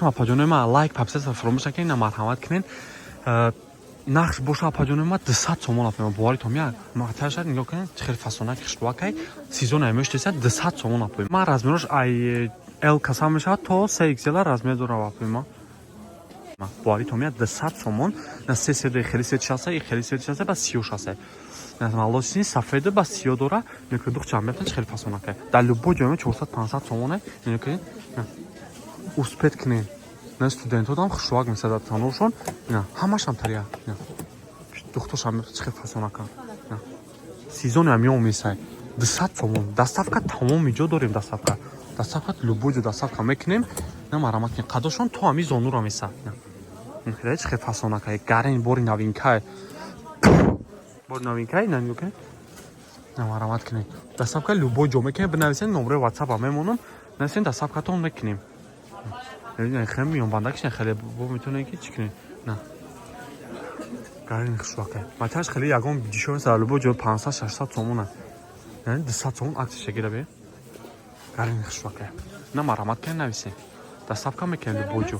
Алейкум, апаҷонои ман, лайк, подписаться фаромӯш накунед, на марҳамат кунед. Нақш боша, апаҷонои ман, 200 сомон апои ман, боваритон меяд. Маташа нигоҳ кунед, чӣ хел фасонак, хушбакай, сезон аймоштеса, 200 сомон, апои ман. Размерош ай Л касам мешавад то се XL размер дорад, апои ман. Боваритон меяд, 200 сомон. На се седои хеле свети шаста и хеле свети шаста ба сиё шаста. Молочный, сафеду ба сиё дора. Нигоҳ, духчам мефтан, чӣ хеле фасонакай. Дар любой ҷой 400, 500 сомоне. Нигоҳ кунед, успеть кунед. На студентодам хушвак месадад таношон. На ҳамашам тария. Духтошам мефта, чӣ хел фасонака. Сезони ҳам месай. 200 сомон. Доставка тамоми ҷо дорем доставка. Доставка любой ҷо доставка мекунем. На марамат кунед. Қадошон то ҳами зонура меса. Чӣ хел фасонакай. Гарен бори новинкай. Бори новинкай, на нигоҳ кунед. На марамат кунед. Доставка любой ҷо мекунем. Бинависед, номраи WhatsApp мемонам. Нависед, доставкатон мекунем. Хеле миёнбандакш хеле бо метавонед ки чӣ кунед. На гарини хушвакай. Маташ хеле ягон дешёвый нест, дар любой ҷо 500, 600 сомона. Яъне 200 сомон аксияша гира бе. Гарини хушвакай. На марамат кунед, нависед. Доставка мекунем любой ҷо.